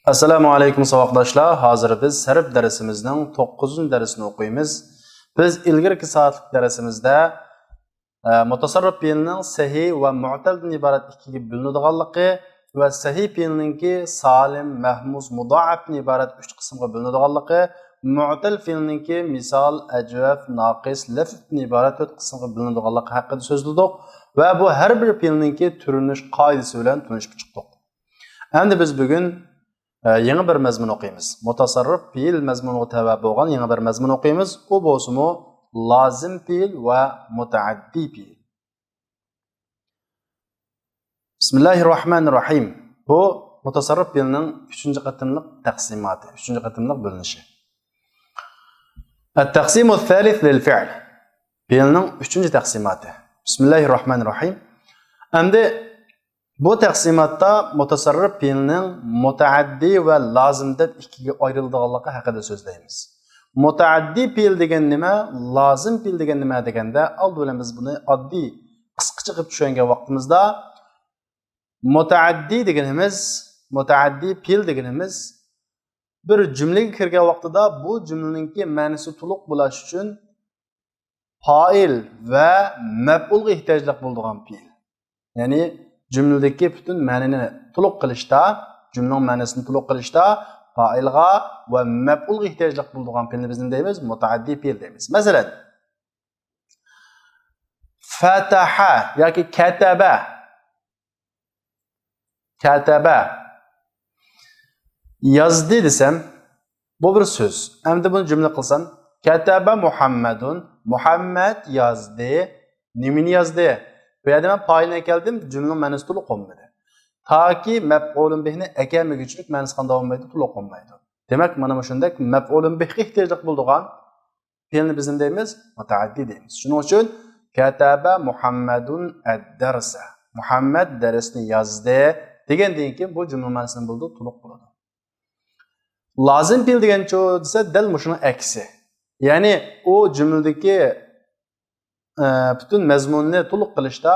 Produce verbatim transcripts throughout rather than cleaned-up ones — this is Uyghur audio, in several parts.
ئەسسالامۇ ئەلەيكۇم ساۋاقداشلار. ھازىر بىز سەرپ دەرسىمىزنىڭ توققۇزىنچى دەرسىنى ئوقۇيمىز. بىز ئىلگىرىكى سائەتلىك دەرسىمىزدە، ئە، مۇتەسەررىپ پېئىلنىڭ سەھىھ ۋە مۇئتەلدىن ئىبارەت ئىككىگە بۆلۈنىدىغانلىقى ۋە سەھىھ پېئىلنىڭكى سالىم، مەھمۇس، مۇدائەپتىن ئىبارەت ئۈچ قىسىمغا بۆلۈنىدىغانلىقى، مۇئتەل پېئىلنىڭكى مىسال، ئەجۋەف، ناقىس، لەفىفتىن ئىبارەت تۆت قىسىمغا بۆلۈنىدىغانلىقى ھەققىدە سۆزلىدۇق ۋە بۇ ھەر بىر پېئىلنىڭكى تۈرلىنىش قائىدىسى بىلەن تونۇشۇپ چىقتۇق. ئەمدى بىز بۈگۈن، ئە، يېڭى بىر مەزمۇن ئوقۇيمىز. مۇتەسەررىپ پېئىل مەزمۇنىغا تەۋە بولغان يېڭى بىر مەزمۇن ئوقۇيمىز. ئۇ بولسىمۇ لازىم پېئىل ۋە مۇتەئەددىي پېئىل. بىسمىللاھىررەھمانىررەھىم. بۇ مۇتەسەررىپ پېئىلنىڭ ئۈچىنچى قېتىملىق تەقسىماتى، ئۈچىنچى قېتىملىق بۆلۈنۈشى. التقسيم الثالث للفعل. پېئىلنىڭ ئۈچىنچى تەقسىماتى. بىسمىللاھىررەھمانىررەھىم. ئەمدى بۇ تەقسىماتتا مۇتەسەررىپ پېئىلنىڭ مۇتەئەددىي ۋە لازىم دەپ ئىككىگە ئايرىلىدىغانلىقى ھەققىدە سۆزلەيمىز. مۇتەئەددىي پېئىل دېگەن نېمە؟ لازىم پېئىل دېگەن نېمە دېگەندە، ئالدى بىلەن بىز بۇنى ئاددىي، قىسقىچە قىلىپ چۈشەنگەن ۋاقتىمىزدا، مۇتەئەددىي دېگىنىمىز، مۇتەئەددىي پېئىل دېگىنىمىز بىر جۈملىگە كىرگەن ۋاقتىدا بۇ جۈملىنىڭكى مەنىسى تولۇق بولاش ئۈچۈن پائىل ۋە مەپئۇلغا ئېھتىياجلىق بولىدىغان پېئىل. يەنى جۈملىدىكى پۈتۈن مەنىنى تولۇق قىلىشتا، جۈملىنىڭ مەنىسىنى تولۇق قىلىشتا پائىلغا ۋە مەپئۇلغا ئېھتىياجلىق بولىدىغان پېئىلنى بىز نېمە دەيمىز؟ مۇتەئەددىي پېئىل دەيمىز. مەسىلەن، فەتەھە ياكى كەتەبە. كەتەبە. يازدى دېسەم، بۇ بىر سۆز. ئەمدى بۇنى جۈملە قىلسام، كەتەبە مۇھەممەدۇن، مۇھەممەد يازدى. نېمىنى يازدى؟ بۇ يەردە مەن پائىلنى ئەكەلدىم، جۈملىنىڭ مەنىسى تولۇق بولمىدى. تاكى مەپئۇلۇن بىھنى ئەكەلمىگۈچىلىك مەنىسى قانداق بولمايدۇ؟ تولۇق بولمايدۇ. دېمەك، مانا مۇشۇنداق مەپئۇلۇن بىھقا ئېھتىياجلىق بولىدىغان پېئىلنى بىز نېمە دەيمىز؟ مۇتەئەددىي دەيمىز. شۇنىڭ ئۈچۈن كەتەبە مۇھەممەدۇن ئەددەرسە. مۇھەممەد دەرسنى يازدى دېگەندىن كېيىن بۇ جۈملە مەنىسى نېمە بولىدۇ؟ تولۇق بولىدۇ. لازىم پېئىل دېگەنچۇ دېسە، دەل مۇشۇنىڭ ئەكسى. يەنى ئۇ جۈملىدىكى، ئە، پۈتۈن مەزمۇننى تولۇق قىلىشتا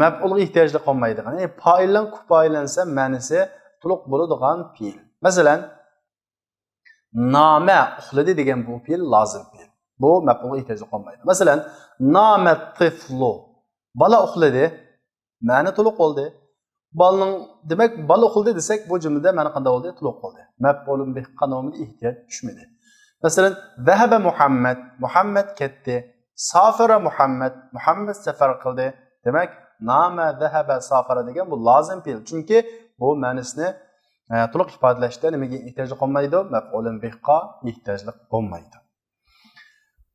مەپئۇلغا ئېھتىياجلىق بولمايدىغان، يەنى پائىلنىڭ كۇپايىلەنسە مەنىسى تولۇق بولىدىغان پېئىل. مەسىلەن، نامە، ئۇخلىدى دېگەن بۇ پېئىل لازىم پېئىل. بۇ مەپئۇلغا ئېھتىياجلىق بولمايدۇ. مەسىلەن، نامە تىفلۇ. بالا ئۇخلىدى. مەنە تولۇق بولدى. بالىنىڭ، دېمەك، بالا ئۇخلىدى دېسەك، بۇ جۈملىدە مەنە قانداق بولدى؟ تولۇق بولدى. مەپئۇلۇن بىھقا نومىدا ئېھتىياج چۈشمىدى. مەسىلەن، زەھەبە مۇھەممەد. مۇھەممەد كەتتى. سافەرە مۇھەممەد. مۇھەممەد سەپەر قىلدى. دېمەك، نامە، زەھەبە، سافەرە دېگەن بۇ لازىم پېئىل. چۈنكى بۇ مەنىسىنى، ئە، تولۇق ئىپادىلەشتە نېمىگە ئېھتىياجلىق بولمايدۇ؟ مەپئۇلۇن بىھقا ئېھتىياجلىق بولمايدۇ.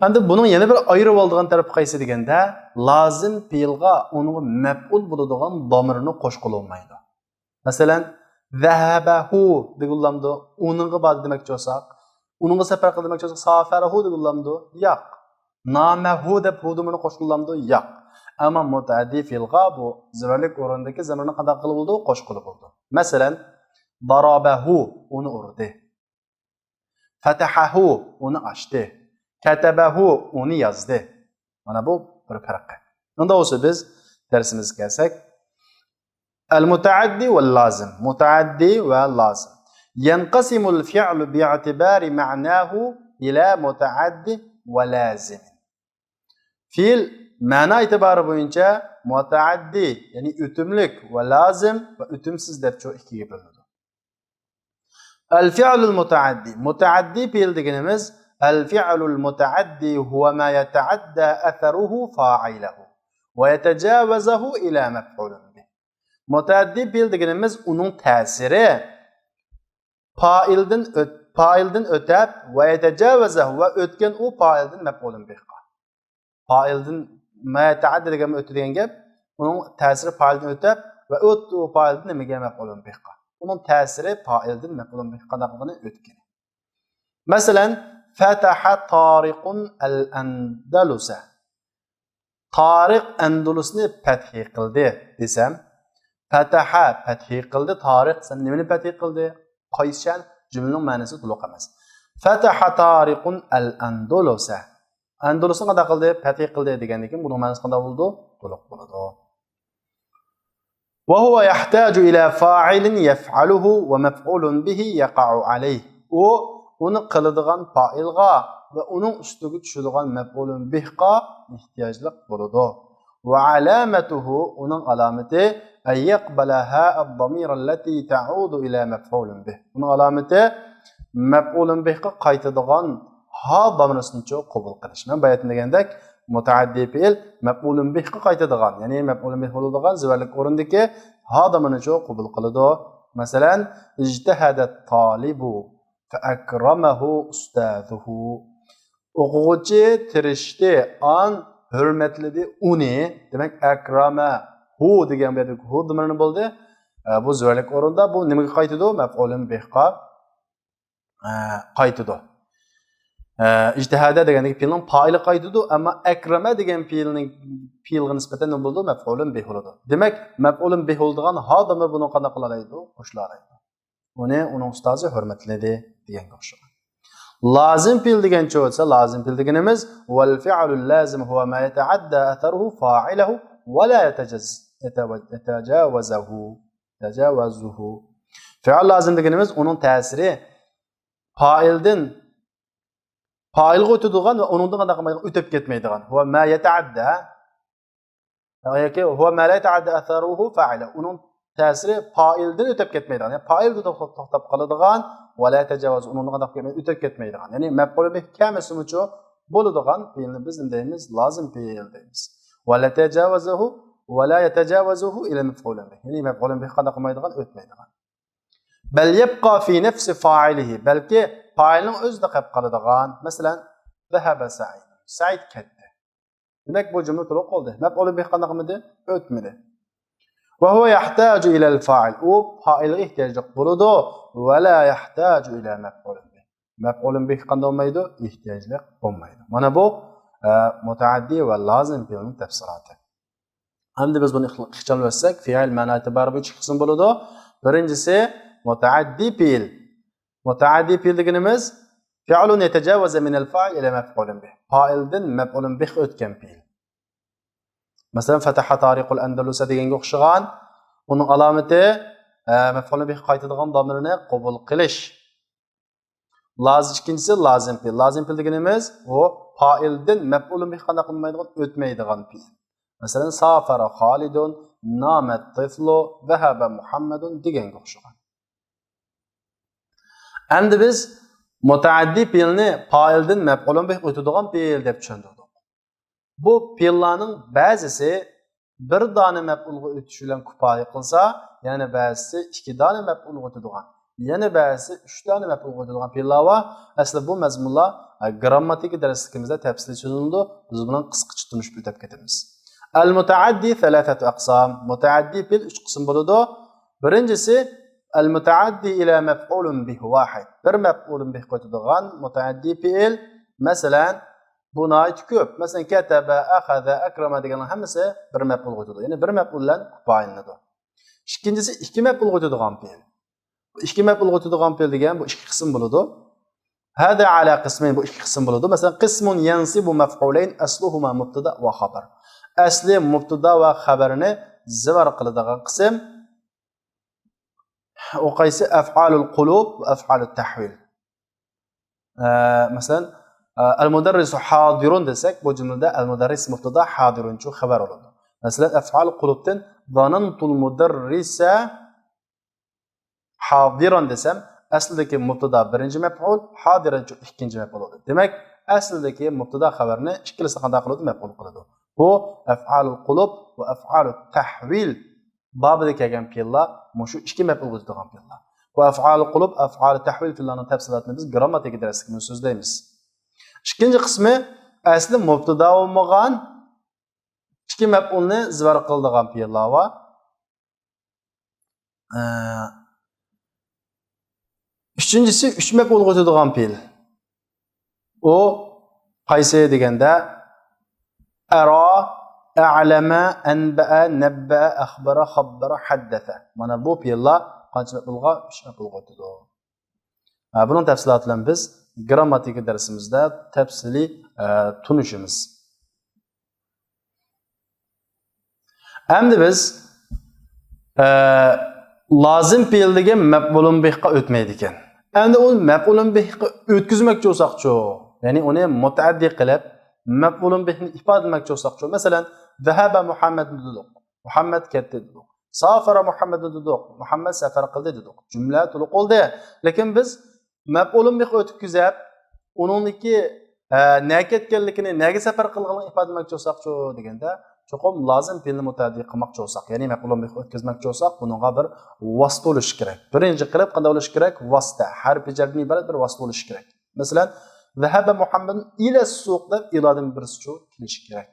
ئەمدى بۇنىڭ يەنە بىر ئايرىۋالىدىغان تەرىپى قايسى دېگەندە، لازىم پېئىلغا ئۇنىڭغا مەپئۇل بولىدىغان دامىرنى قوشقىلى بولمايدۇ. مەسىلەن، زەھەبەھۇ دېگىلى بولامدۇ؟ ئۇنىڭغا باردى دېمەكچى بولساق، ئۇنىڭغا سەپەر قىلدى دېمەكچى بولساق، سافەرەھۇ دېگىلى بولامدۇ؟ ياق. نامەھۇ دەپ ھۇ دامىرىنى قوشقىلى بولامدۇ؟ ياق. ئەمما مۇتەئەددىي پېئىلغا بۇ زېمىرلىك ئورنىدىكى زېمىرنى قانداق قىلىۋالىدۇ؟ قوشقىلى بولىدۇ. مەسىلەن، دارابەھۇ، ئۇنى ئۇردى. فەتەھەھۇ، ئۇنى ئاچتى. كەتەبەھۇ، ئۇنى يازدى. مانا بۇ بىر پەرقى. ئۇنداق بولسا بىز دەرسىمىزگە كەلسەك. المتعدي واللازم. مۇتەئەددىي ۋە لازىم. ينقسم الفعل باعتبار معناه إلى متعد ولازم. پېئىل مەنا ئېتىبارى بويىچە مۇتەئەددىي، يەنى ئۆتۈملۈك، ۋە لازىم ۋە ئۆتۈمسىز دەپ چوڭ ئىككىگە بۆلۈنىدۇ. الفعل المتعدي. مۇتەئەددىي پېئىل دېگىنىمىز، الفعل المتعدي هو ما يتعدى أثره فاعله ويتجاوزه إلى مفعول به. مۇتەئەددىي پېئىل دېگىنىمىز ئۇنىڭ تەسىرى پائىلدىن ئۆت-، پائىلدىن ئۆتەپ، ۋە يەتەجاۋەزەھۇ، ۋە ئۆتكەن ئۇ پائىلدىن مەپئۇلۇن بىھقا. پائىلدىن، ما يەتەئەددە دېگەن ئۆتتى دېگەن گەپ، ئۇنىڭ تەسىرى پائىلدىن ئۆتەپ ۋە ئۆتتى ئۇ پائىلدىن نېمىگە؟ مەپئۇلۇن بىھقا. ئۇنىڭ تەسىرى پائىلدىن مەپئۇلۇن بىھقا قانداقلىقىنى ئۆتكىنى. مەسىلەن، فەتەھە تارىقۇن ئەل ئەندەلۇسە. تارىق ئەندۇلۇسنى پەتھى قىلدى دېسەم، پەتەھە پەتھى قىلدى، تارىق سەن نېمىنى پەتھى قىلدى؟ قايسى شەن؟ جۈملىنىڭ مەنىسى تولۇق ئەمەس. فەتەھە تارىقۇن ئەل ئەندۇلۇسە. ئەندۇلۇسنى قانداق قىلدى؟ پەتھى قىلدى دېگەندىن كېيىن بۇنىڭ مەنىسى قانداق بولىدۇ؟ تولۇق بولىدۇ. وهو يحتاج إلى فاعل يفعله ومفعول به يقع عليه. ئۇ ئۇنى قىلىدىغان پائىلغا ۋە ئۇنىڭ ئۈستىگە چۈشىدىغان مەپئۇلۇن بىھقا ئېھتىياجلىق بولىدۇ. وعلامته، ئۇنىڭ ئالامىتى، أن يقبل هاء الضمير التي تعود إلى مفعول به. ئۇنىڭ ئالامىتى مەپئۇلۇن بىھقا قايتىدىغان ھا دامىرىسىنىچۇ قوبۇل قىلىش. مەن باياتىن دېگەندەك، مۇتەئەددىي پېئىل مەپئۇلۇن بىھقا قايتىدىغان، يەنى مەپئۇلۇن بىھ بولىدىغان زىبەرلىك ئورۇندىكى ھا دامىرىنىچۇ قوبۇل قىلىدۇ. مەسىلەن، اجتهد الطالب فأكرمه أستاذه. ئوقۇغۇچى تىرىشتى، ئان ھۆرمەتلىدى ئۇنى. دېمەك، ئەكرەمە ھۇ دېگەن بۇ يەردىكى ھۇ دامىرىنى بولدى. ئە، بۇ زىبەرلىك ئورۇندا. بۇ نېمىگە قايتىدۇ؟ مەپئۇلۇن بىھقا، ئە، قايتىدۇ. ئە، ئىجتىھادە دېگەندىكى پېئىلنىڭ پائىلى قايتىدۇ، ئەمما ئەكرەمە دېگەن پېئىلنىڭ، پېئىلغا نىسبەتەن نېمە بولىدۇ؟ مەپئۇلۇن بىھ بولىدۇ. دېمەك، مەپئۇلۇن بىھ بولىدىغان ھا دامىرى بۇنىڭغا قانداق قىلالايدۇ؟ قوشۇلالايدۇ. ئۇنى ئۇنىڭ ئۇستازى ھۆرمەتلىدى دېگەنگە ئوخشىغان. لازىم پېئىل دېگەن چۆ دېسە، لازىم پېئىل دېگىنىمىز، والفعل اللازم هو ما يتعدى أثره فاعله ولا يتجز-، يتجاوزه. تجاوزه. فېئىل لازىم دېگىنىمىز ئۇنىڭ تەسىرى پائىلدىن، پائىلغا ئۆتىدىغان ۋە ئۇنىڭدىن قانداق قىلمايدىغان، ئۆتۈپ كەتمەيدىغان. هو ما يتعدى ياكى هو ما لا يتعدى أثره فاعله. ئۇنىڭ تەسىرى پائىلدىن ئۆتۈپ كەتمەيدىغان. يەنى پائىلدا توختاپ، توختاپ قالىدىغان، ولا يتجاوز، ئۇنىڭدىن قانداق كەتمەي-، ئۆتۈپ كەتمەيدىغان. يەنى مەپئۇلى بىھ كەلمىسىمۇچۇ بولىدىغان پېئىلنى بىز نېمە دەيمىز؟ لازىم پېئىل دەيمىز. ولا يتجاوزه، ولا يتجاوزه إلى مفعول به. يەنى مەپئۇلى بىھ قانداق قىلمايدىغان؟ ئۆتمەيدىغان. بل يبقى في نفس فاعله. بەلكى پائىلنىڭ ئۆزىدە قېلىپ قالىدىغان. مەسىلەن، ذهب سعيد. سەئىد كەتتى. دېمەك، بۇ جۈملە تولۇق بولدى. مەپئۇلى بىھ قانداق قىلمىدى؟ ئۆتمىدى. وهو يحتاج إلى الفاعل. ئۇ پائىلغا ئېھتىياجلىق بولىدۇ. ولا يحتاج إلى مفعول به. مەپئۇلى بىھ قانداق بولمايدۇ؟ ئېھتىياجلىق بولمايدۇ. مانا بۇ، ئە، مۇتەئەددىي ۋە لازىم پېئىلنىڭ تەپسىلاتى. ئەمدى بىز بۇنى ئىخ-، ئىخچاملىۋەتسەك، فېئىل مەنا ئېتىبارى بويىچە ئىككى قىسىم بولىدۇ. بىرىنچىسى مۇتەئەددىي پېئىل. مۇتەئەددىي پېئىل دېگىنىمىز فىئلۇن يەتەجاۋەزۇ مىنەل فائىل ئىلە مەفئۇلىن بىھ. پائىلدىن مەپئۇلۇن بىھقا ئۆتكەن پېئىل. مەسىلەن، فەتەھە تارىقۇل ئەندەلۇسە دېگەنگە ئوخشىغان. ئۇنىڭ ئالامىتى، ئە، مەپئۇلۇن بىھقا قايتىدىغان دامىرنى قوبۇل قىلىش. لاز-، ئىككىنچىسى لازىم پېئىل. لازىم پېئىل دېگىنىمىز ئۇ پائىلدىن مەپئۇلۇن بىھقا قانداق قىلمايدىغان، ئۆتمەيدىغان پېئىل. مەسىلەن، سافەرە خالىدۇن، نامەت تىفلۇ، زەھەبە مۇھەممەدۇن دېگەنگە ئوخشىغان. ئەمدى بىز مۇتەئەددىي پېئىلنى پائىلدىن مەپئۇلۇن بىھ ئۆتىدىغان پېئىل دەپ چۈشەندۈردۇق. بۇ پېئىللارنىڭ بەزىسى بىر دانە مەپئۇلغا ئۆتۈش بىلەن كۇپايە قىلسا، يەنە بەزىسى ئىككى دانە مەپئۇلغا ئۆتىدىغان، يەنە بەزىسى ئۈچ دانە مەپئۇلغا ئۆتىدىغان پېئىللار بار. ئەسلى بۇ مەزمۇنلار، ئە، گرامماتىكا دەرسلىكىمىزدە تەپسىلىي سۆزلىنىدۇ. بىز بۇنى قىسقىچە تونۇشۇپ ئۆتۈپ كېتىمىز. ئەل مۇتەئەددى سەلاسەتۇ ئەقسام. مۇتەئەددىي پېئىل ئۈچ قىسىم بولىدۇ. بىرىنچىسى، ئەل مۇتەئەددى ئىلە مەفئۇلۇن بىھ ۋاھىد. بىر مەپئۇلۇن بىھقا ئۆتىدىغان مۇتەئەددىي پېئىل. مەسىلەن، بۇ ناھايىتى كۆپ. مەسىلەن، كەتەبە، ئەخەزە، ئەكرەمە دېگەنلەر ھەممىسى بىر مەپئۇلغا ئۆتىدۇ. يەنى بىر مەپئۇل بىلەن كۇپايىلىنىدۇ. ئىككىنچىسى، ئىككى مەپئۇلغا ئۆتىدىغان پېئىل. بۇ ئىككى مەپئۇلغا ئۆتىدىغان پېئىل دېگەن بۇ ئىككى قىسىم بولىدۇ. ھازا ئالا قىسمەين، بۇ ئىككى قىسىم بولىدۇ. مەسىلەن، قىسمۇن يەنسىبۇ مەفئۇلەين ئەسلۇھۇما مۇبتەدا ۋە خەبەر. ئەسلى مۇبتەدا ۋە خەبەرنى زىبار قىلىدىغان قىسىم. ئۇ قايسى؟ ئەفئالۇل قۇلۇب ۋە ئەفئالۇت تەھۋىل. ئە، مەسىلەن، ئە، ئەل مۇدەررىسۇ ھازىرۇن دېسەك، بۇ جۈملىدە ئەل مۇدەررىس مۇبتەدا، ھازىرۇنچۇ خەۋەر بولىدۇ. مەسىلەن، ئەفئال قۇلۇبتىن زانەنتۇل مۇدەررىسە ھازىران دېسەم، ئەسلىدىكى مۇبتەدا بىرىنچى مەپئۇل، ھازىرانچۇ ئىككىنچى مەپئۇل بولىدۇ. دېمەك، ئەسلىدىكى مۇبتەدا خەۋەرنى ئىككىلىسىنى قانداق قىلىدۇ؟ مەپئۇل قىلىدۇ. بۇ ئەفئالۇل قۇلۇب ۋە ئەفئالۇت تەھۋىل بابىدا كەلگەن پېئىللار مۇشۇ ئىككى مەپئۇلغا ئۆتىدىغان پېئىللار. بۇ ئەفئالۇل قۇلۇب، ئەفئالۇت تەھۋىل پېئىللارنىڭ تەپسىلاتىنى بىز گرامماتىكا دەرسلىكىمىزدە سۆزلەيمىز. ئىككىنچى قىسمى ئەسلى مۇبتەدا بولمىغان ئىككى مەپئۇلنى زىبار قىلىدىغان پېئىللار بار. ئە، ئۈچىنچىسى ئۈچ مەپئۇلغا ئۆتىدىغان پېئىل. ئۇ قايسى دېگەندە، ئەرا، ئەلەمە، ئەنبەئە، نەببەئە، ئەخبەرە، خەببەرە، ھەددەسە. مانا بۇ پېئىللار قانچە مەپئۇلغا؟ ئۈچ مەپئۇلغا ئۆتىدۇ. ھە، بۇنىڭ تەپسىلاتى بىلەن بىز گرامماتىكا دەرسىمىزدە تەپسىلىي، ئە، تونۇشىمىز. ئەمدى بىز ئە، لازىم پېئىل دېگەن مەپئۇلۇن بىھقا ئۆتمەيدىكەن. ئەمدى ئۇنى مەپئۇلۇن بىھقا ئۆتكۈزمەكچى بولساقچۇ؟ يەنى ئۇنى مۇتەئەددى قىلىپ، مەپئۇلۇن بىھنى ئىپادىلىمەكچى بولساقچۇ؟ مەسىلەن، «زەھەبە مۇھەممەدۇن» دېدۇق. مۇھەممەد كەتتى دېدۇق. «سافەرە مۇھەممەدۇن» دېدۇق. مۇھەممەد سەپەر قىلدى دېدۇق. جۈملە تولۇق بولدى. لېكىن بىز مەپئۇلۇن بىھ ئۆتكۈزۈپ، ئۇنىڭدىكى، ئە، نەگە كەتكەنلىكىنى، نەگە سەپەر قىلغانلىقىنى ئىپادىلىمەكچى بولساقچۇ دېگەندە، چوقۇم لازىم پېئىلنى مۇتەئەددى قىلماقچى بولساق، يەنى مەپئۇلۇن بىھ ئۆتكۈزمەكچى بولساق، بۇنىڭغا بىر ۋاسىتە بولۇشى كېرەك. بىرىنچى قىلىپ قانداق بولۇشى كېرەك؟ ۋاسىتە، ھەرپى جەردىن ئىبارەت بىر ۋاسىتە بولۇشى كېرەك. مەسىلەن، «زەھەبە مۇھەممەدۇن ئىلەسسۇق» دەپ ئىلادىن بىرسىچۇ كېلىشى كېرەك.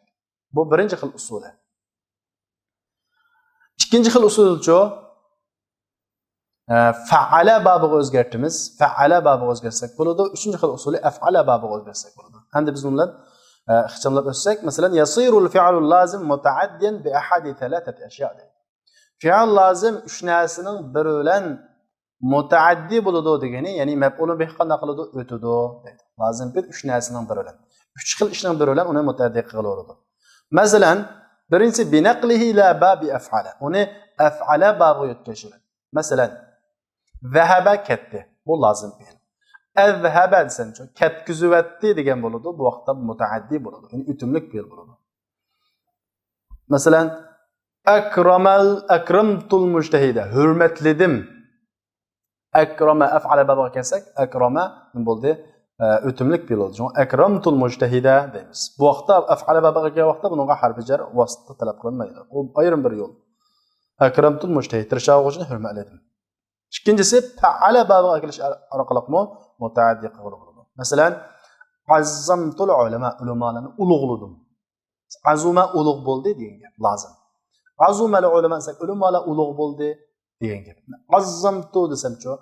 بۇ بىرىنچى خىل ئۇسۇلى. ئىككىنچى خىل ئۇسۇلچۇ، ئە، «فەئەلە» بابىغا ئۆزگەرتىمىز. «فەئەلە» بابىغا ئۆزگەرتسەك بولىدۇ. ئۈچىنچى خىل ئۇسۇلى «ئەفئەلە» بابىغا ئۆزگەرتسەك بولىدۇ. ئەمدى بىز بۇنى بىلەن، ئە، ئىخچاملاپ ئۆتسەك، مەسىلەن، «يەسىرۇل فىئلۇل لازىم مۇتەئەددىيەن بىئەھەدى سەلاسەتى ئەشيا» دەيدۇ. فىئىل لازىم ئۈچ نەرسىنىڭ بىرى بىلەن مۇتەئەددى بولىدۇ دېگىنى، يەنى مەپئۇلۇن بىھ قانداق قىلىدۇ؟ ئۆتىدۇ دەيدۇ. لازىم پېئىل ئۈچ نەرسىنىڭ بىرى بىلەن، ئۈچ خىل ئىشنىڭ بىرى بىلەن ئۇنى مۇتەئەددى قىلغىلى بولىدۇ. مەسىلەن، بىرىنچىسى، «بىنەقلىھى ئىلە بابى ئەفئەلە»، ئۇنى «ئەفئەلە» بابىغا يۆتكەش بىلەن. مەسىلەن، «زەھەبە» كەتتى، بۇ لازىم پېئىل. «ئەزھەبە» دېسەمچۇ، «كەتكۈزۈۋەتتى» دېگەن بولىدۇ، بۇ ۋاقىتتا مۇتەئەددى بولىدۇ، يەنى ئۆتۈملۈك پېئىل بولىدۇ. مەسىلەن، «ئەكرەمەل، ئەكرەمتۇل مۇجتەھىدە»، ھۆرمەتلىدىم. «ئەكرەمە» ئەفئەلە بابىغا كەلسەك، «ئەكرەمە» نېمە بولدى؟ ئە، ئۆتۈملۈك پېئىل بولدى. شۇڭا «ئەكرەمتۇل مۇجتەھىدە» دەيمىز. بۇ ۋاقىتتا ئەفئەلە بابىغا كەلگەن ۋاقىتتا بۇنىڭغا ھەرپى جەر ۋاسىتە تەلەپ قىلىنمايدۇ. ئۇ ئايرىم بىر يول. «ئەكرەمتۇل مۇجتەھىد»، تىرىشچان ئوقۇغۇچىنى ھۆرمەتلىدىم. ئىككىنچىسى، «پەئەلە» بابىغا كېلىش ئار-، ئارقىلىقمۇ مۇتەئەددى قىلغىلى بولىدۇ. مەسىلەن، «ئەززەمتۇل ئۇلەما»، ئۆلىمالارنى ئۇلۇغلىدىم. «ئەزۇمە» ئۇلۇغ بولدى دېگەن گەپ لازىم. «ئەزۇمەل ئۇلەما» دېسەك، ئۆلىمالار ئۇلۇغ بولدى دېگەن گەپ. «ئەززەمتۇ» دېسەمچۇ،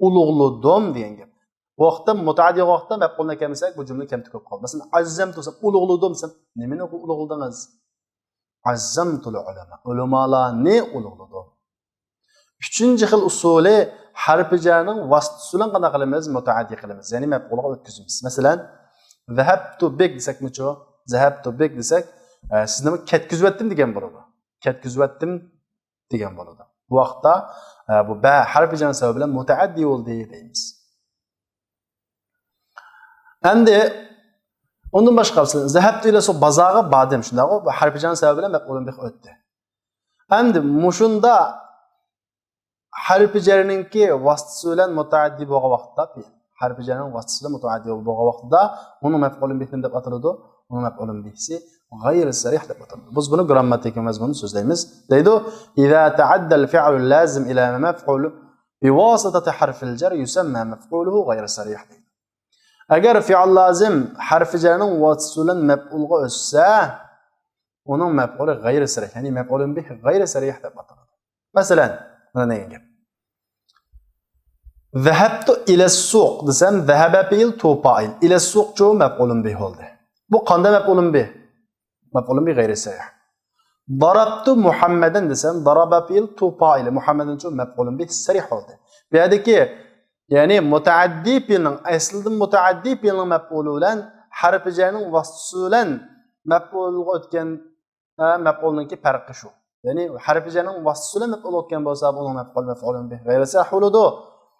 ئۇلۇغلىدىم دېگەن گەپ. بۇ ۋاقىتتا مۇتەئەددى بولغان ۋاقىتتا مەپئۇلنى كەلمىسەك، بۇ جۈملە كەمتۈك بولۇپ قالدى. مەسىلەن، «ئەززەمتۇ» دېسەم، «ئۇلۇغلىدىم» دېسەم، نېمىنى ئۇلۇغلىدىڭىز؟ «ئەززەمتۇل ئۇلەما»، ئۆلىمالارنى ئۇلۇغلىدىم. ئۈچىنچى خىل ئۇسۇلى، ھەرپى جەرنىڭ ۋاسىتىسى بىلەن قانداق قىلىمىز؟ مۇتەئەددى قىلىمىز، يەنى مەپئۇلغا ئۆتكۈزىمىز. مەسىلەن، «زەھەبتۇ بىك» دېسەكمىچۇ؟ «زەھەبتۇ بىك» دېسەك، ئە، سىزنى كەتكۈزۈۋەتتىم دېگەن بولىدۇ. «كەتكۈزۈۋەتتىم» دېگەن بولىدۇ. بۇ ۋاقىتتا، ئە، بۇ «بە» ھەرپى جەر سەۋەبى بىلەن مۇتەئەددى بولدى دەيمىز. ئەمدى ئۇندىن باشقا، مەسىلەن، «زەھەبتۇ ئىلە سۇق»، بازارغا باردىم، شۇنداقغۇ؟ بۇ ھەرپى جەر سەۋەبى بىلەن مەپئۇلۇن بىھ ئۆتتى. ئەمدى مۇشۇندا ھەرپى جەرنىڭكى ۋاسىتىسى بىلەن مۇتەئەددى بولغان ۋاقىتتا، ھەرپى جەرنىڭ ۋاسىتىسى بىلەن مۇتەئەددى بولغان ۋاقتىدا ئۇنىڭ مەپئۇلۇن بىھ نېمە دەپ ئاتىلىدۇ؟ ئۇنىڭ مەپئۇلۇن بىھسى غەيرى سەرىھ دەپ ئاتىلىدۇ. بىز بۇنى گرامماتىكا مەزمۇنىدا سۆزلەيمىز. دەيدۇ، «ئىزا تەئەددەل فىئلۇل لازىم ئىلە مەفئۇل بىۋاسىتەتى ھەرفىل جەر يۇسەممە مەفئۇلۇھۇ غەيرى سەرىھ» دەيدۇ. ئەگەر فىئىل لازىم ھەرپى جەرنىڭ ۋاسىتىسى بىلەن مەپئۇلغا ئۆتسە، ئۇنىڭ مەپئۇلى غەيرى سەرىھ، يەنى مەپئۇلۇن بىھ غەيرى سەرىھ دەپ ئاتىلىدۇ. مەسىلەن، مانا دېگەن گەپ. «زەھەبتۇ ئىلە سۇق» دېسەم، «زەھەبە» پېئىل، «تۇ» پائىل، «ئىلە سۇقچۇ» مەپئۇلۇن بىھ بولدى. بۇ قانداق مەپئۇلۇن بىھ؟ مەپئۇلۇن بىھ غەيرى سەرىھ. «زەرەبتۇ مۇھەممەدەن» دېسەم، «زەرەبە» پېئىل، «تۇ» پائىل، «مۇھەممەدەنچۇ» مەپئۇلۇن بىھ سەرىھ بولدى. بۇ يەردىكى، يەنى مۇتەئەددى پېئىلنىڭ، ئەسلىدە مۇتەئەددى پېئىلنىڭ مەپئۇلى بىلەن ھەرپى جەرنىڭ ۋاسىتىسى بىلەن مەپئۇلغا ئۆتكەن، ھە، مەپئۇلنىڭكى پەرقى شۇ. يەنى ھەرپى جەرنىڭ ۋاسىتىسى بىلەن مەپئۇل ئۆتكەن بولسا، بۇنىڭ مەپئۇل مەپئۇلۇن بىھ غەيرى سەرىھ بولىدۇ.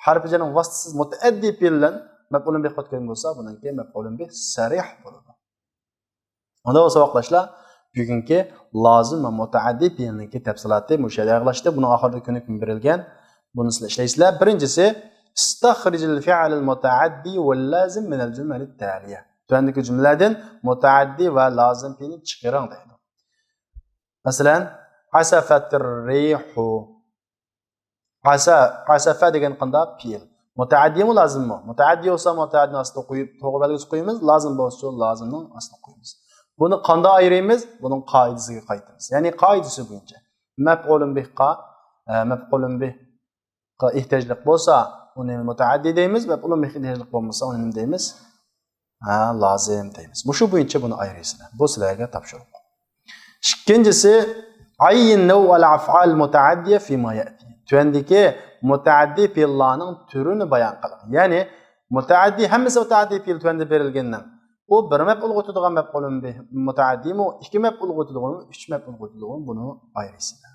ھەرپى جەرنىڭ ۋاسىتىسىز مۇتەئەددى پېئىل بىلەن مەپئۇلۇن بىھ ئۆتكەن بولسا، بۇنىڭكى مەپئۇلۇن بىھ سەرىھ بولىدۇ. ئۇنداق بولسا، ساۋاقداشلار، بۈگۈنكى لازىم ۋە مۇتەئەددى پېئىلنىڭكى تەپسىلاتى مۇشۇ يەردە ئاخىرلاشتى. بۇنىڭ ئاخىرىدا كۆنۈكمە بېرىلگەن. بۇنى سىلەر ئىشلەيسىلەر. بىرىنچىسى، «ئىستەخرىجىل فىئلەل مۇتەئەددى ۋەل لازىم مىنەل جۈمەلىت تالىيە». تۆۋەندىكى جۈملىلەردىن مۇتەئەددى ۋە لازىم پېئىلنى چىقىرىڭ دەيدۇ. مەسىلەن، «ئەسەفەتىر رىھۇ». «ئەسە»، «ئەسەفە» دېگەن قانداق پېئىل؟ مۇتەئەددىمۇ لازىممۇ؟ مۇتەئەددى بولسا مۇتەئەددىنىڭ ئاستىغا قويۇپ، توغرا بەلگىسى قويىمىز، لازىم بولسا لازىمنىڭ ئاستىغا قويىمىز. بۇنى قانداق ئايرىيمىز؟ بۇنىڭ قائىدىسىگە قايتىمىز. يەنى قائىدىسى بويىچە مەپئۇلۇن بىھقا، ئە، مەپئۇلۇن بىھقا ئېھتىياجلىق بولسا، ئۇنى مۇتەئەددى دەيمىز، مەپئۇلۇن بىھقا ئېھتىياجلىق بولمىسا، ئۇنى نېمە دەيمىز؟ ھە، لازىم دەيمىز. مۇشۇ بويىچە بۇنى ئايرىيسىلەر. بۇ سىلەرگە تاپشۇرۇق. ئىككىنچىسى، «ئەييىن نەۋئەل ئەفئال مۇتەئەددىيە فىما يەتى». تۆۋەندىكى مۇتەئەددى پېئىللارنىڭ تۈرىنى بايان قىلىڭ. يەنى، مۇتەئەددى، ھەممىسى مۇتەئەددى پېئىل تۆۋەندە بېرىلگەننىڭ. ئۇ بىر مەپئۇلغا ئۆتىدىغان مەپئۇلۇن بىھ مۇتەئەددىمۇ، ئىككى مەپئۇلغا ئۆتىدىغانمۇ، ئۈچ مەپئۇلغا ئۆتىدىغانمۇ، بۇنى ئايرىيسىلەر.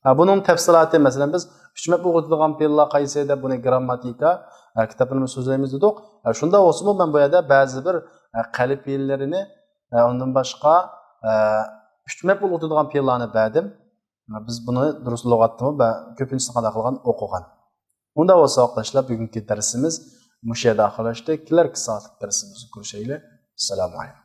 ھە، بۇنىڭ تەپسىلاتى، مەسىلەن، بىز ئۈچ مەپ ئۇلىغا كېتىدىغان پېئىللار قايسى دەپ بۇنى گرامماتىكا، ھە، كىتابلىرىمىزدا سۆزلەيمىز دېدۇق. ھە، شۇنداق بولسىمۇ، مەن بۇ يەردە بەزى بىر، ھە، قەلب پېئىللىرىنى، ھە، ئۇندىن باشقا، ھە، ئۈچ مەپ ئۇلىغا كېتىدىغان پېئىللارنى بەردىم. ھە، بىز بۇنى دۇرۇس لۇغەتتىمۇ بە-، كۆپىنچىسى قانداق قىلغان؟ ئوقۇغان. ئۇنداق بولسا، ئاقداشلار، بۈگۈنكى دەرسىمىز مۇشۇ يەردە ئاخىرلاشتى. كېلەركى سائەتلىك دەرسىمىزدە كۆرۈشەيلى. ئەسسالامۇ ئەلەيكۇم.